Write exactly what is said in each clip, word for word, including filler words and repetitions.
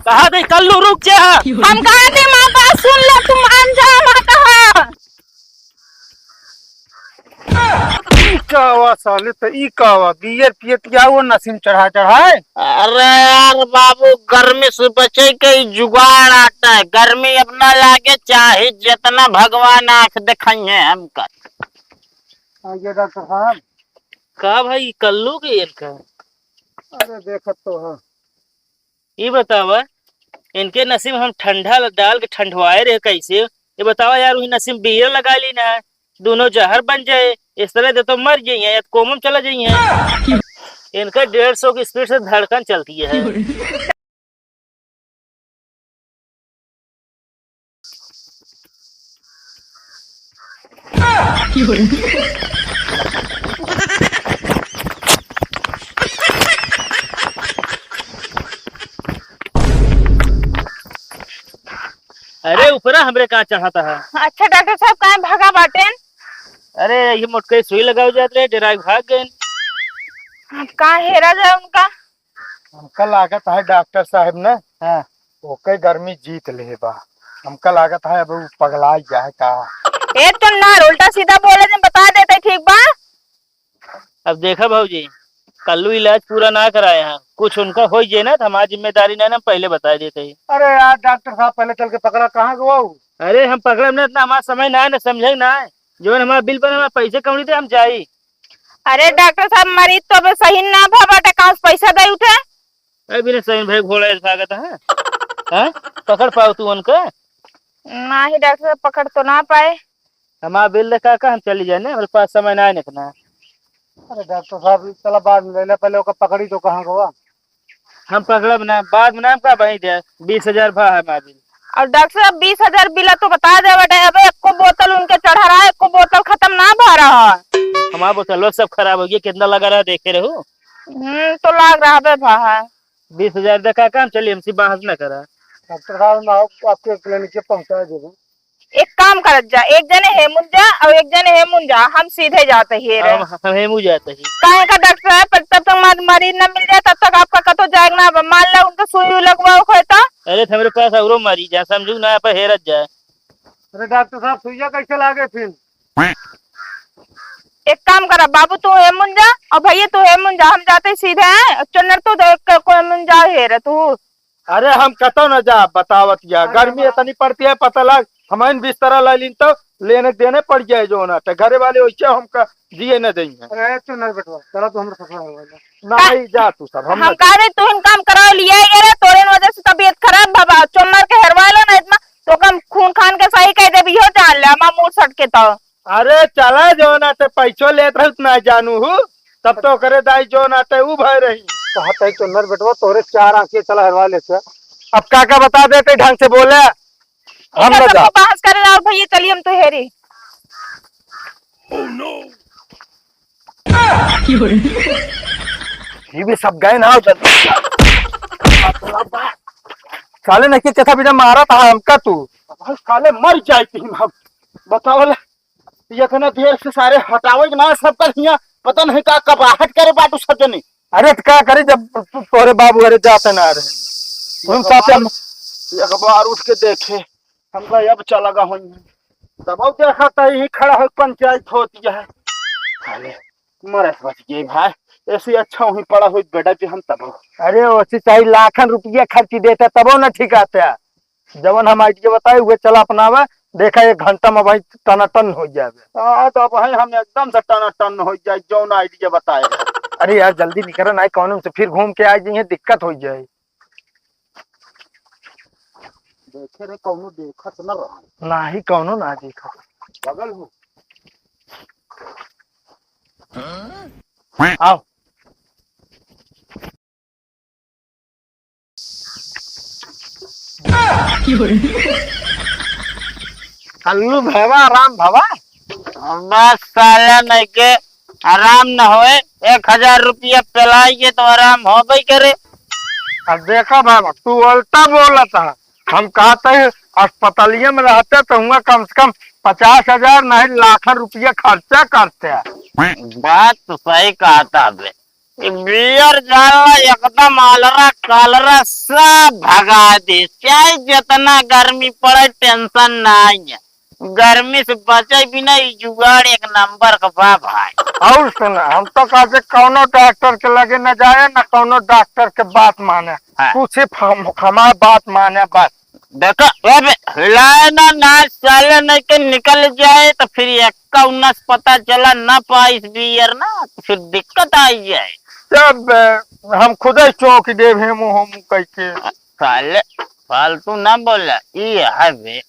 कहा थे कल्लू, रुक जा। हम कहा थे, माँ बात सुन ले, तू मान जा, माँ कहा। ई का हुआ साले, तो ई का हुआ? बियर पियत क्या वो नसीम चढ़ा चढ़ाए? अरे यार बाबू, गर्मी से बचे के ई जुगाड़ आता है। गर्मी अब ना लागे, चाहे जितना भगवान आँख दिखाइए हमका। आइए डॉक्टर साहब। का भाई, कल्लू के इनका? अरे देखत तो है। ई बतावा, इनके नसीब हम ठंडा ल-, डाल के ठंडवाए रहे कैसे? ये बतावा यार, वही नसीब बियर लगा ली ना, दोनों जहर बन जाए। इस तरह दे तो मर जाइए या कोमा में चला जाइए। इनका डेढ़ सौ की स्पीड से धड़कन चलती है। अरे ऊपरा हमरे का चाहता है? अच्छा डॉक्टर साहब, काहे भागा बाटेन? अरे ये मोटके सुई लगाओ जात रहे, डेराइ भाग गए। अब का हेरा जाए उनका? हमका लागत है डॉक्टर साहब ने, हाँ। ओके गर्मी जीत ले बा। हमका लागत है अब उ पगला जाए का। ए, तू ना उल्टा सीधा बोले, जब बता देते, ठीक बा? अब देखा भौजी, कल्लू इलाज पूरा ना कराए हैं, कुछ उनका हो जाए ना तो हमारी जिम्मेदारी ना, ना, हम पहले बता देते ही। अरे यार डॉक्टर साहब, पहले चल के पकड़ा, कहाँ गवा उ? अरे हम पकड़ब ना, इतना हमारा समय ना है, ना समझे ना है। जो हमारा बिल बने, हमारा पैसे कौड़ी दे, हम जाई। अरे डॉक्टर साहब, मरीज तो अबे सही ना भा बाटे, कहाँ से पैसा दे उठे? अरे बिना सही भाई घोड़ा ऐसे भागत है, हाँ? पकड़ पाओ तू उनका? नाही डॉक्टर साहब, पकड़ तो ना पाए। हमारा बिल दे काका, हम चली जाए ना, हमारे पास समय ना है इतना। अरे डॉक्टर साहब, चला बाद में ले ले, पहले ओका पकड़ी तो कहाँ गवा? हम पकड़ब ना, बाद में नाम का बही दे, बीस हजार भा है हमारा बिल। और डॉक्टर साहब, बीस हजार बिल तो बता दे बेटा, अबे एको बोतल उनके चढ़ा रहा है, एको बोतल खत्म ना भा रहा। हमारा बोतल सब खराब हो गया, कितना लगा रहा देखे रहू। हम्म, तो लाग रहा बे भा है। बीस हजार दे काका, हम चली, हमसे बहस ना करा। डॉक्टर साहब, हम आप, आपके क्लिनिक पे पहुँचा देबो। एक काम करत जा, एक जने हेमुन जा और एक जने हेमुन जा, हम सीधे जाते ही रे। हम, हम हेमू जाते ही। काहे का डॉक्टर साहब, पर तब तक मर-, मरीज न मिल जाए, तब तक आपका कतो जाएक ना बा। मान ला उनके सुई उई लगवाओ खोए तो। अरे, तो हमरे पास औरो मरीज है, समझू ना, आप हेरत जाए। अरे डॉक्टर साहब, सुइया कैसे लागे फिर? एक काम करा बाबू, तू हेमुन जा और भैया तू हेमुन जा, हम जाते ही सीधे हैं। चुन्नर तू देख के को हेमुन जा हेरे तू। अरे हम कतो न जा, बतावत या अरे गर्मी बाबा। इतनी पड़ती है, पता लग हमारे बिस्तरा ला लीन तो लेने देने पड़ जाए जो ना, तो घरे वाले वैसे हमका जिए न देंगे। अरे चुन्नर बेटवा, चला तू हमरा ससुराल वाला। नहीं जा तू सब, हम हम ना कह रहे तू हम काम करा लिया ये रे, तोरे वजह से तबीयत खराब बाबा, चुन्नर के हेरवा लो ना इतना, तो कम खून खान के सही कह दे, बिहो जान ले, हमार मूड सट के तो। अरे चला जो ना, ते पैसो लेत रहत ना जानू हूँ, तब तो करे दाई जो ना ते ऊ भय रही। कहत है चुन्नर बेटवा, तोरे चार आंखें चला हरवा लेते। अब काका बता देते ढंग से बोले, हम इनका ना जाओ। सबको बहस करे और भैया चलिए हम तो हेरी। ये भी सब गए ना, जल्दी। साले नहीं के चथा बिना मारा था हमका तू। साले मर जाए हम। बताओ ले। ये इतना देर से सारे हटावे के ना सबका हियाँ, पता नहीं का कबाहट करे बाटू सब जने। अरे त का करी जब तू, तोरे बाबू घरे जाते ना रहे। तुम एक साथे बार, हम एक बार उठ के देखे, हम कहा अब चला गा होई। तब अब देखा त यही खड़ा हो पंचायत होती है। साले मरे बच गए भाई, ऐसे अच्छा वहीं पड़ा हो बेटा कि हम तब। अरे ओसे चाहे लाखन रुपया खर्ची देते तबो न ठीक आते। जवन हम आइडिया बताए, उहे चला अपनावे। देखा, एक घंटा में भाई टनाटन हो जावे। हाँ, तो अब भाई हम एकदम से टनाटन हो जाए, जौन आइडिया बताए। अरे यार, जल्दी निकल ना, कौनो से फिर घूम के आ जाइए, दिक्कत हो जाए। देखे रे, कौनो देखत न रहा। नाही, कौनो ना देखत। बगल हो। आओ। कल्लू भवा, राम भवा। बस साला नहीं के आराम न होए, एक हजार रुपया पेलाइए तो आराम होबे करे। अब देखा भवा, तू उल्टा बोलत है। हम कहते हैं अस्पतालिया में रहते तो हुआ कम से कम पचास हजार नहीं लाखन रुपया खर्चा करते। बात तो सही कहता बे। ई बियर जाला एकदम आलरा कालरा सब भगा दे, चाहे जितना गर्मी पड़े, tension नाहीं है। गर्मी से बचे बिना ई जुगाड़ एक नंबर का बा भाई। और सुन, हम तो कहते कौनो डॉक्टर के लगे न जाए, न कौनो डॉक्टर के बात माने। हाँ। तू सिर्फ हम, हमार बात माने बस। देखा, अब हिलाए ना, ना साले नहीं के निकल जाए तो फिर एक्का उन्नस पता चला ना पाइस बियर ना, तो फिर दिक्कत आई जाए। तब, अ, हम खुदे चौंक देब हेमू होमू कह के। साले फालतू ना बोला, ई है बे।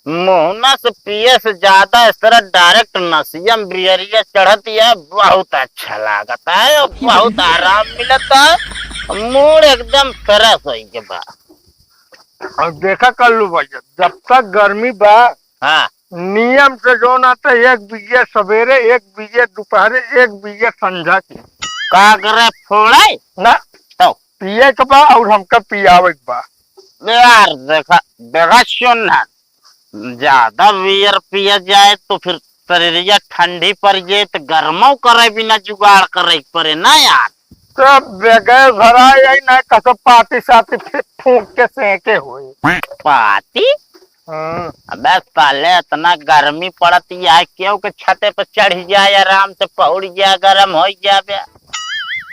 मुहना से पिए से ज्यादा इस तरह direct नसिया में बियरिया चढ़त है, बहुत अच्छा लागत है, बहुत आराम मिलत है, mood एकदम fresh होई के बा। और देखा कल्लू भैया, जब तक गर्मी बा, हाँ। नियम से जो ना तो एक बियर सवेरे, एक बियर दोपहरे, एक बियर संझा के। का करे फोड़े? ना। तो? पिए के बा और हमका पियावे के बा। यार देखा, देखा सुन ना, ज्यादा बियर पिया जाए तो फिर शरीरिया ठंडी पड़ जाए तो गर्मो करे बिना जुगाड़ करे के पड़े ना यार। तो बगैर भरा यही ना कसो पाती साती फे-, फूंक के सेके होई। पाती? हम्म। अबे साले इतना गर्मी पड़त है, केहू के छते पे चढ़ जाए, आराम से पहुड़ जाए, गरम हो जाबे।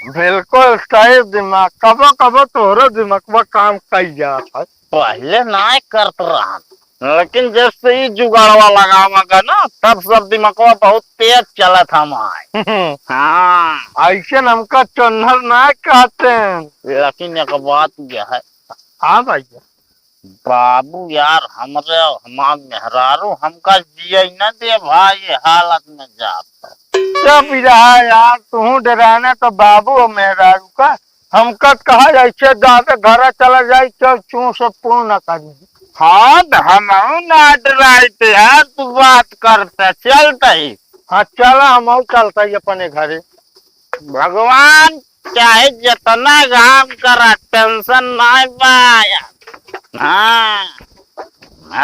बिल्कुल सही दिमाग, कबो कबो तोहरो दिमागवा काम कई जात है। पहले नाय करत रहन, लेकिन जब से ई जुगाड़वा लगावा गया ना, तब सब दिमागवा बहुत तेज चलत हमार। हाँ। ऐसे हमका चोन्हर ना कहते हैं। लेकिन एक बात यह है। हाँ भैया। बाबू यार, हमरे, हमार मेहरारू हमका जिए न दे भाई, ये हालत में जात। चुप रहा यार, तू डराना तो बाबू और मेहरारू का। हमका कहा ऐसे जाके घर चला जाए, चल चूं से पूर्ण कर दी। हाँ, तो हम ना डराई थे यार, तू बात करता, चलता ही। हाँ, चला, हम चलता ही अपने घरे। भगवान चाहे जितना काम करा, tension ना बा यार। हाँ,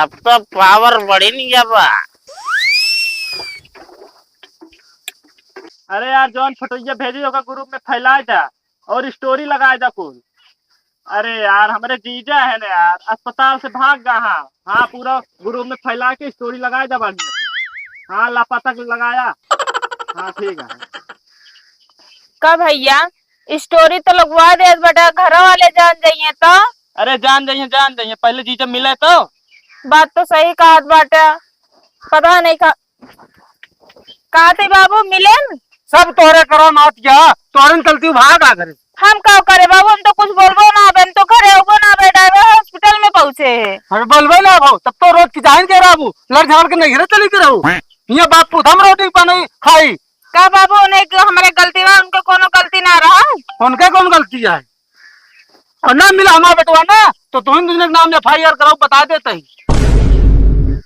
अब तो power बढ़ी नहीं बा। अरे यार, जौन फोटोइया भेजी, ओका group में फैलाए दा और story लगाए दा कुल। अरे यार, हमरे जीजा है ना यार, अस्पताल से भाग गा। हाँ, हाँ, पूरा group में फैला के story लगाए दा बढ़िया से। हाँ, लापता के लगाया। हाँ, ठीक है। का भैया, story तो लगवा दे बेटा, घर वाले जान जाइए तो। अरे जान जाइए, जान जाइए, पहले जीजा मिले तो। बात तो सही कहत बाटे, पता नहीं का, कहते बाबू मिलेन। सब तोहरे करो मात क्या, तोहरे चलती भाग आ घरे। हम का करे बाबू, हम तो कुछ बोलबो ना, अब हम तो घरे होबो ना, बेटा hospital में पहुँचे है। अरे बोलबे ना हो, तब तो रोज की जाहिर के रहबू, लड़ झगड़ के नहीं घरे चली के रहू। ये बाप पूत हम रोटी पानी खाई। का बाबू, उन्हें के हमरे गलती बा, उनके कोनो गलती ना रहा। उनके कौन गलती है? और ना मिला हमारा बेटवा ना, तो तुम दुनिया के नाम F I R कराओ, बता देते ही।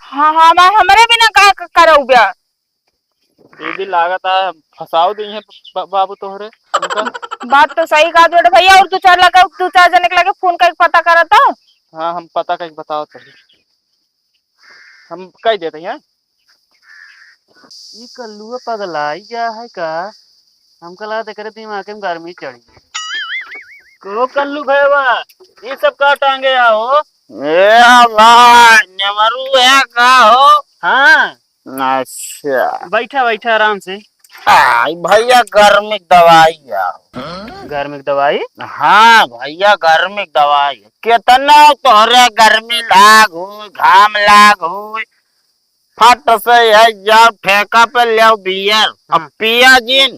हाँ, हाँ, मैं हमरे बिना का क-, कराऊ ब्या? दीदी लागत है फंसाओ दी है ब-, बाबू तोहरे उनका। बात तो सही कहा बेटा भैया, और दो चार लगे, दो चार जने के लगे फोन करके पता करा तो। हाँ, हम पता करके बताओ तो। हम कह देते हैं। ई कल्लुआ पगलाई गया है का? हमका लागत एकरे दिमाग में गर्मी चढ़ी। को कल्लू भैया, ये सब का टांगे आओ? ए भाई, नेवरू है का हो? हाँ। अच्छा। बैठा, बैठा आराम से। आई भैया, गर्मी के दवाई आओ। गर्मी के दवाई? हाँ भैया, गर्मी के दवाई। कितना तोहरे गर्मी लाग हो, घाम लाग हो, फट से यह जाओ ठेका पे ले आओ बियर, अब हाँ। पिया जिन।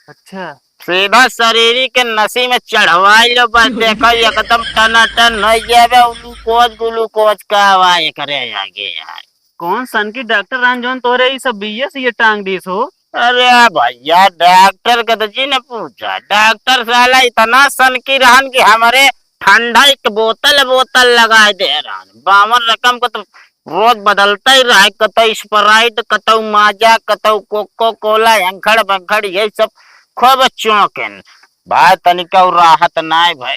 अच्छा। सीधा शरीर के नसी में चढ़वाई लो, बस देखो एकदम टनाटन हो जावे, ग्लूकोज ग्लूकोज का आवाज करे आगे यार। कौन सन की डॉक्टर राम जौन तोरे ई सब बियर से ये टांग दीस हो? अरे भैया, डॉक्टर के तो जी ने पूछा, डॉक्टर साला इतना सन की रहन कि हमारे ठंडा एक बोतल बोतल लगाए दे रहन, बावन रकम को तो रोज बदलता ही रहा, कतौ Sprite, कतौ Maaza, कतौ Coca Cola, अंखड़ बंखड़, यही सब खूब चौंकन। भाई, तनिका उ राहत नाय भाई।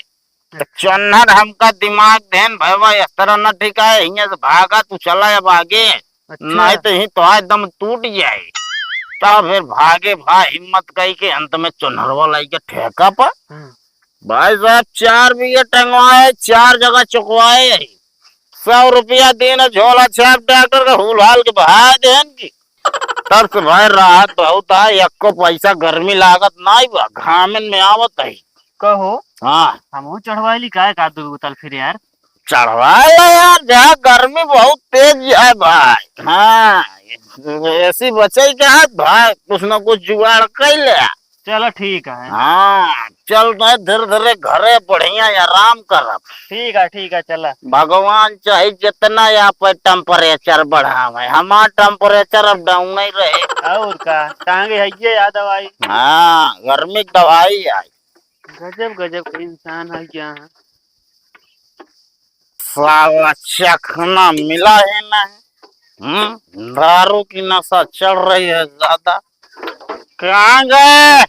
तो चोन्हर हमका दिमाग देन भाई, भाई, इस तरह न ठीक है, हियां से भागा तू, चला अब आगे, अच्छा। नहीं तो ही तो आज दम टूट जाए। तब फिर भागे भाई हिम्मत कई के अंत में चुनरवा लाई के ठेका पर। हम्म। भाई साहब, चार बीघे टंगवाए, चार जगह चुकवाए, सौ रुपया दीन, झोला छाप डॉक्टर का हूल हाल के बहा देहन की। तब से भाई राहत बहुत है, एक्को पैसा गर्मी लागत नाई बा, घामन में आवत है। कहो, हाँ। हमहू चढ़वाई ली का एक आध दू बोतल फिर यार? चढ़वा ले यार, जहाँ गर्मी बहुत तेज है भाई। हाँ, एसी बचे के है भाई, कुछ ना कुछ जुगाड़ कर ले। चलो ठीक है। हाँ, चल रहे धीरे धीरे घरे, बढ़िया आराम करब। ठीक है, ठीक है, चला। भगवान चाहे जितना यहाँ पे temperature बढ़ावे, हमार temperature अब down ही रहे। और का, टांगे है ये याद दवाई। हाँ, गर्मी की दवाई आई। गजब गजब के इंसान है यहाँ। साला चखना मिला ही नहीं। हम्म, दारू की नशा चढ़ रही है ज्यादा। कहाँ गए?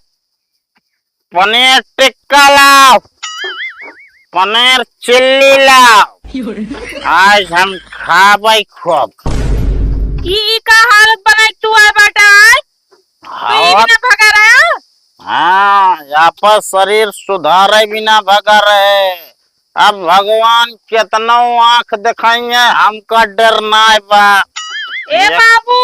पनीर टिक्का लाओ, पनीर चिल्ली लाओ, आज हम खाबै खूब। ई, ई का हालत बनाई तू आए बाटा, आए? तू ई हवा बिना भगा रहा? हाँ, आपन शरीर सुधारे बिना भगा रहे। अब भगवान केतनो आँख देखाइए, हमका डर नाय बा। ए ये बाबू,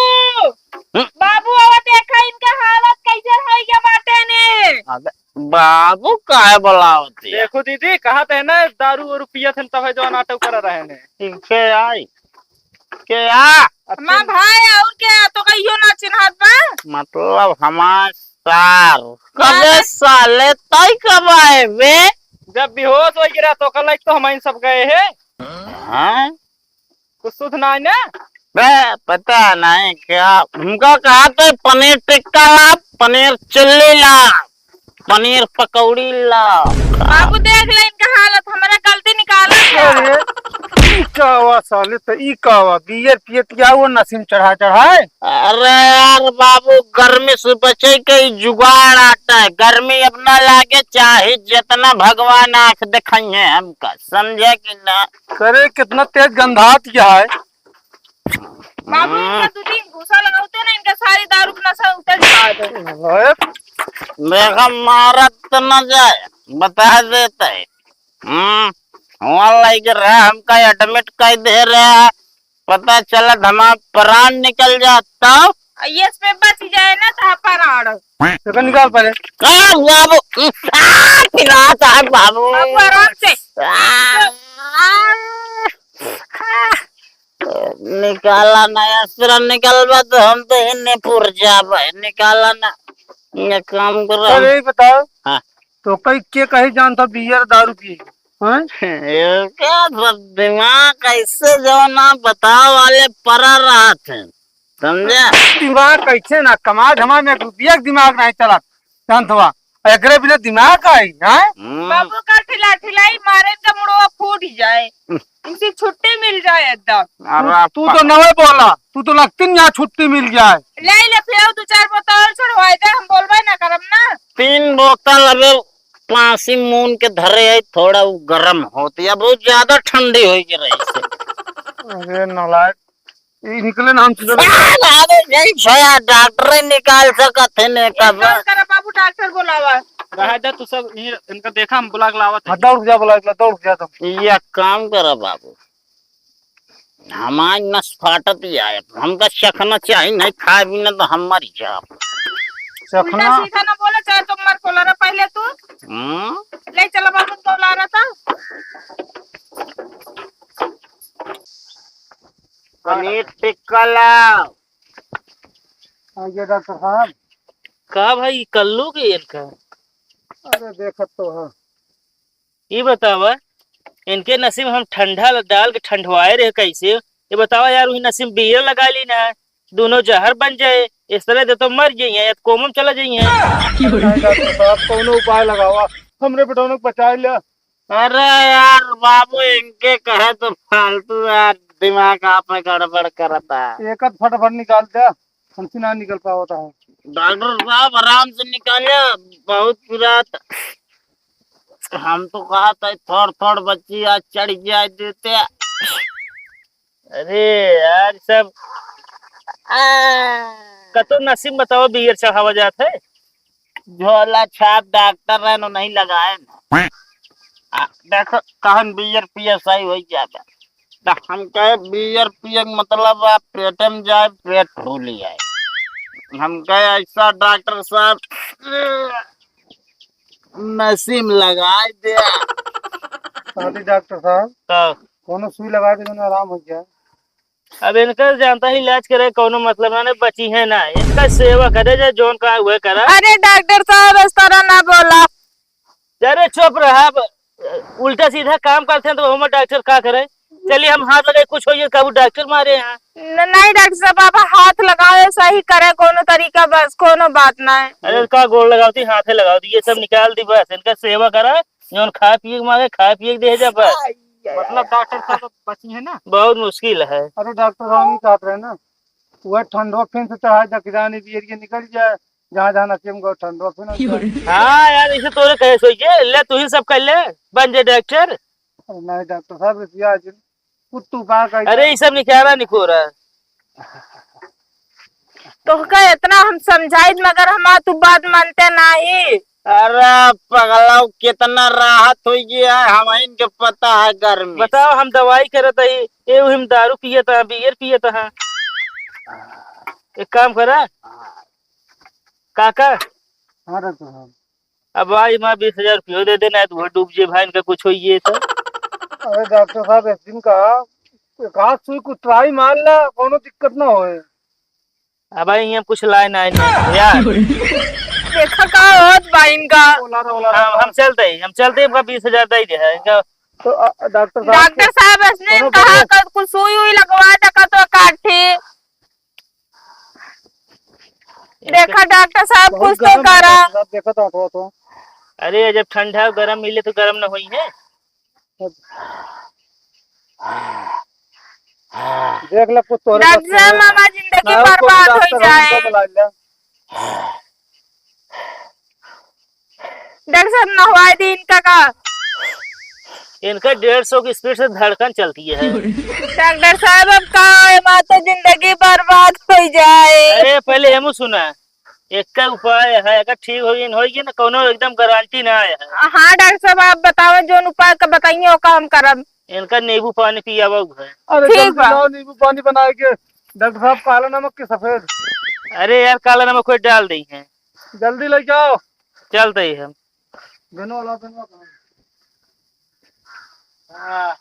हम्म। बाबू, अब देखा इनका हालत कैसे होइ गया बाटे ने। अबे, बाबू काहे बुलावत है? देखो दीदी, कहत है ना दारू वारू पियत हन तब है जो नाटक कर रहे ने। इनके आई। के आ? अच्छा। हमार भाई और के आ, तो कहियो ना चिन्हत बा। मतलब हमार सार। कबे साले तई कब आए बे? जब बेहोश हो गिरा तो कल तो हम इन सब गए हैं। हाँ? कुछ सुध ना है ना? बे, पता नहीं क्या, हमका कहा तो पनीर टिक्का ला, पनीर चिल्ली ला, पनीर पकौड़ी ला। बाबू देख ले इनका हालत, हमारा गलती निकाला क्या? अरे, ई का हुआ साले, तो ई का हुआ? बियर पियत क्या हुआ नसीम चढ़ा चढ़ाए? अरे यार बाबू, गर्मी से बचे के ई जुगाड़ आता है। गर्मी अब ना लागे, चाहे जितना भगवान आँख दिखाइए हमका, समझे कि ना? करे कितना तेज गंधात क्या है? बाबू, इनका दू तीन घूसा लगावते ना, इनका सारी दारू के नशा उतर जाए। ओए, देखा, मारत तो न जाए, बता देते हैं। हम्म, वहाँ लेके रहा, हमका admit कर दे रहा, पता चला हमार प्राण निकल जाता। आ, ये पे बच जाए ना तो प्राण। तो निकाल पहले। का बाबू, आ, पिला साहब बाबू। बाबू, आराम से। आ, आ, निकाला ना, इस तरह निकलबा तो हम तो ही निपुर जाबे। निकाला ना, ये काम करो। सर, यही बताओ, हाँ। तो कई के कही जानता बियर दारू पिए, हैं? ये क्या सब दिमाग कैसे जो ना बताओ वाले परा रहत हैं, समझे? दिमाग कैसे ना कमा धमा में एक रुपया के दिमाग नहीं चला, जानत हुआ। एकरे बिना दिमाग आई, हैं? हम्म। बाबू का ठिला ठिलाई मारे तो मुड़वा फूट ही जाए। इनसे छुट्टी मिल जाए एकदम। अरे तू तो नवे बोला, तू तो लगती नहीं यहाँ छुट्टी मिल जाए। ले ले, फिर दो चार बोतल और चढ़वाए दे, हम बोलबे ना करब ना। तीन बोतल अबे पासी मून के धरे है, थोड़ा वो गरम होती है, बहुत ज्यादा ठंडी हो गई रही से। अरे नालायक, ई निकले ना हम तुझे। आ, बाबू, यही छया डॉक्टर निकाल सकत है ने एक कब। काम करा बाबू, डॉक्टर बोलावा। रहा जा तू सब, ये इनका देखा, हम बुला के लावत हाँ, है। दौड़ जा, बुला के ला, दौड़ जा तुम। ये काम करा बाबू, हमार नस फाटत ही आए, हमका चखना चाही नहीं, खाए बिना तो हम मर जाब। चखना? उल्टा सीधा ना बोले, चाहे तुम मर बोला रहा पहले तू। हम्म? ले चलो बाबू, बोला रहा था। पनीर टिक्का लाओ। आ गया डॉक्टर साहब। का भाई, कल्लू के इनका? अरे देखत तो है। ई बतावा, इनके नसीब हम ठंडा डाल के ठंडवाए रहे कैसे? ये बतावा यार, वही नसीब बियर लगा ली ना, दोनों जहर बन जाए, इस तरह दे तो मर जाइए या कोमा में चला जाइए। नहीं डॉक्टर साहब, कौनो उपाय लगावा, हमरे बेटौन के बचा ले। अरे यार बाबू, इनके कहे तो फालतू यार, दिमाग आप में गड़बड़ करता है। एक आध फटाफट निकाल दे, हमसे ना निकल पावता है। डॉक्टर साहब, आराम से निकालिए, बहुत पिरात। हम तो कहा था थोड़ थोड़ बच्ची आज चढ़ जाए देते। अरे यार, सब, आ, कतो नसीब बताओ, बियर चढ़ावा जात है। झोला छाप डॉक्टर रहे, नहीं लगाए ना। आ, देखो, कहन बियर पिए सही होइ जाता। तो हम कहे, बियर पिए के मतलब आप पेटे में जाए, पेट फूल जाए। हम कहे, ऐसा डॉक्टर साहब, नसीब लगाए दे। साथी डॉक्टर साहब, का? कोनो सुई लगा दे, जौन आराम हो जाए। अब इनका जानता ही इलाज करे, कोनो मतलब ना, नहीं बची है ना। इनका सेवा करे, जे जौन का हुए करा। अरे डॉक्टर साहब, इस तरह ना बोला। अरे चुप रहा, अब उल्टा सीधा काम करते हैं तो हम डॉक्टर का करे? चलिए हम हाथ लगे, कुछ होइए, कबू डॉक्टर मारे यहाँ। न-, नहीं डॉक्टर साहब, आप हाथ लगाए, सही करे कोनो तरीका, बस कोनो बात ना है। अरे का गोड़ लगावती, हाथे लगावती, ये सब निकाल दी बस। इनका सेवा करा, जौन खाए पिए के मांगे, खाए पिए के दे जा बस। मतलब डॉक्टर साहब बची है ना? बहुत मुश्किल है। अरे डॉक्टर साहब, हम ही कहत रहे ना, वह ठंडो फिन से चढ़ाए, दकिरानी बियरिया निकल जाए, जहाँ जहाँ नसीब गो ठंडो फिन हो जाए। हाँ यार, इसे तोरे कहे सोइए, ले तू ही सब कर ले, बन जे डॉक्टर। अरे नहीं डॉक्टर साहब, रिसिया जिन, कुत्तू का कही। अरे ये सब निकारा निकोरा। तोहका इतना हम समझाइत, मगर हमार तू बात मानते नाही। अरे पगलाओ, कितना राहत होइ गया है, हमहिन के पता है गर्मी। बताओ, हम दवाई करत हई, ये हम दारू पियत है, बियर पियत है। एक काम करा काका। हाँ डॉक्टर साहब। अब भाई, माँ बीस हजार रुपयो दे देना है, तो वो डूब जे भाई, इनका कुछ होइए तो। अरे डॉक्टर साहब, एक दिन का एक आध सुई कुछ ट्राई मार ला, कोनो दिक्कत ना होए। अब भाई, यहाँ कुछ लाए ना, नहीं यार। देखा का होत बा इनका। ओला रे, ओला रे, हम, ओला। हम चलते ही, हम चलते ही, इनका बीस हजार दे दे है, इनका। तो, अ, डॉक्टर साहब, डॉक्टर साहब, इसने कोनो कहा बढ़िया कर कुछ सुई उई लगवा दे का तो काठी। देखा डॉक्टर साहब, बहुत कुछ तो गरम है करा। डॉक्टर साहब, देखा तो, तो, तो। अरे, जब ठंडा गरम मिले तो गरम न होई है। देख ले, कुछ तोरे डॉक्टर साहब, मामा जिंदगी बर्बाद हो जाए। डॉक्टर साहब, नहवाई दी इनका का? इनका डेढ़ सौ की स्पीड से धड़कन चलती है। डॉक्टर साहब, अब का है, माँ तो जिंदगी बर्बाद हो जाए। अरे, पहले हमू सुना, एक का उपाय है, अगर ठीक होई न होई ना, कोनो एकदम गारंटी ना है। हाँ डॉक्टर साहब, आप बताओ, जोन उपाय का बताइए, ओका हम करब। इनका नींबू पानी पियावा है। अरे ठीक जल्दी बा। लाओ, नींबू पानी बनाए के। डॉक्टर साहब, काला नमक के सफेद? अरे यार, काला नमक कोई डाल दे है। जल्दी ले जाओ। चलते ही हम। गनो वाला, गनो वाला। हाँ।